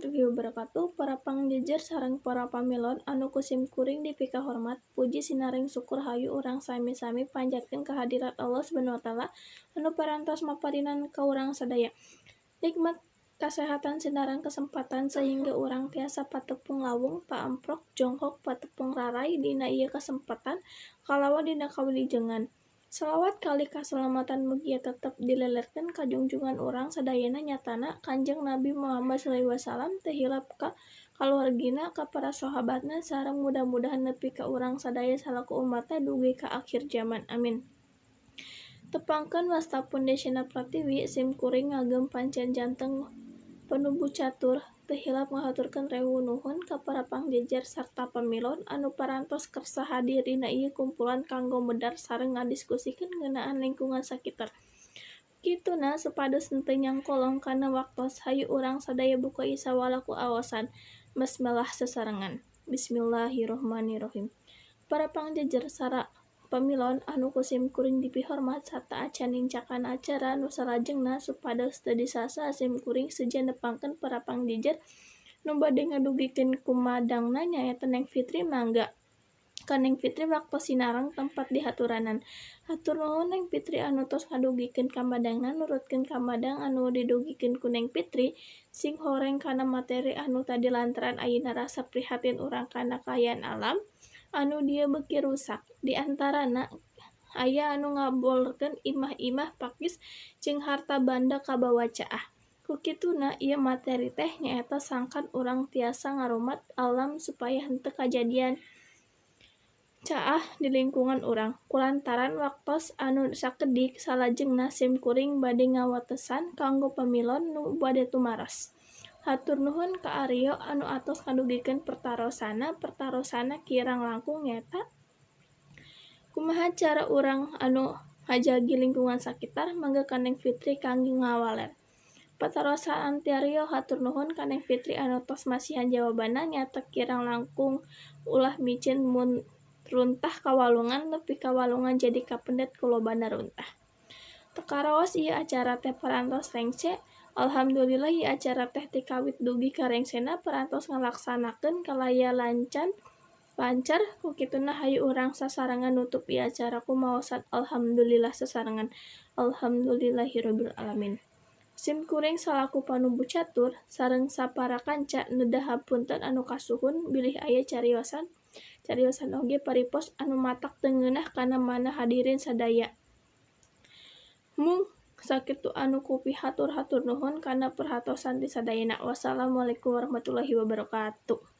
Warahmatullahi wabarakatuh. Para pangjejer sareng para pamilon anu ku sim kuring dipikahormat. Puji sinareng syukur hayu urang sami-sami panjatkeun kehadirat Allah Subhanahu wa Taala anu parantos maparinan ka urang sadaya nikmat kasehatan sinareng kesempatan sehingga urang tiasa patepung lawung, paamprok jonghok, patepung raray dina ieu kesempatan kalawan dina kawilujengan. Salawat kalih kasalamatan mugia tetep dilelerkeun ka junjungan urang sadayana, nyatana Kanjeng Nabi Muhammad shallallahu alaihi wasallam, teu hilap ka kaluargina, ka para sahabatna, sareng mudah-mudahan nepi ka urang sadaya salaku umatna dugi ka akhir jaman, amin. Tepangkeun wasta pun Desyana Pratiwi, sim kuring ngagem pancen janten panubu catur. Teu hilap ngahaturkeun rewu nuhun ka para pangjejer sarta pamilon anu parantos kersa hadir dina ieu kumpulan kanggo medar sareng ngadiskusikeun ngeunaan lingkungan sakitar. Kituna, supados henteu nyangkolong kana waktos, hayu urang sadaya buka ieu sawala ku aosan basmalah sasarengan. Bismillahirrahmanirrahim. Para pangjejer sarta pamilon anu ku sim kuring dipihormat, sateuacan nincakan acara nu salajengna, supados teu disasa, sim kuring sejen nepangkeun para pangjejer nu bade ngadugikeun kumadangna, nyaeta Neng Fitri. Mangga ka Neng Fitri, waktos sinareng tempat dihaturanan. Hatur nuhun, Neng Fitri, anu tos ngadugikeun kamadangna. Nurutkeun kamadang anu didugikeun ku Neng Fitri, singhoreng kana materi anu tadi lantaran ayeuna rasa prihatin urang kana kaayaan alam anu dieu beuki rusak, di antarana aya anu ngabolkeun imah-imah pakis jeung harta banda kabawa caah. Ku kituna ieu materi teh nyaeta sangkan urang tiasa ngarumat alam supaya henteu kajadian caah di lingkungan urang. Kulantaran waktos anu sakedik, salajengna sim kuring bade ngawatesan kanggo pamilon nu bade tumaros. Hatur nuhun ka Aryo anu atos ngadugikeun pertarosanna. Pertarosanna kirang langkung nyaeta kumaha cara urang anu ngajagi lingkungan sakitar. Mangga ka Neng Fitri kangge ngawaler. Patarosan ti Aryo. Hatur nuhun ka Neng Fitri anu tos masihan jawabanna, nyaeta kirang langkung ulah miceun mun runtah ka walungan nepi ka walungan jadi kapendet ku lobana runtah. Teu karaos ieu acara teh parantos rengse. Alhamdulillah, ieu acara teh ti kawit dugi ka rengsena parantos ngalaksanakeun kalaya lancar. Ku kituna hayu urang sasarengan nutup ieu acara ku maosan alhamdulillah sasarengan. Alhamdulillahirabbil alamin. Sim kuring salaku panubu catur sareng sapara kanca nedah hapunten anu kasuhun bilih aya cariosan cariosan oge paripos anu matak teu ngeunah kana manah hadirin sadaya. Mung sakitu anu kupihatur, hatur nuhun kana perhatosan ti sadayana. Wassalamualaikum warahmatullahi wabarakatuh.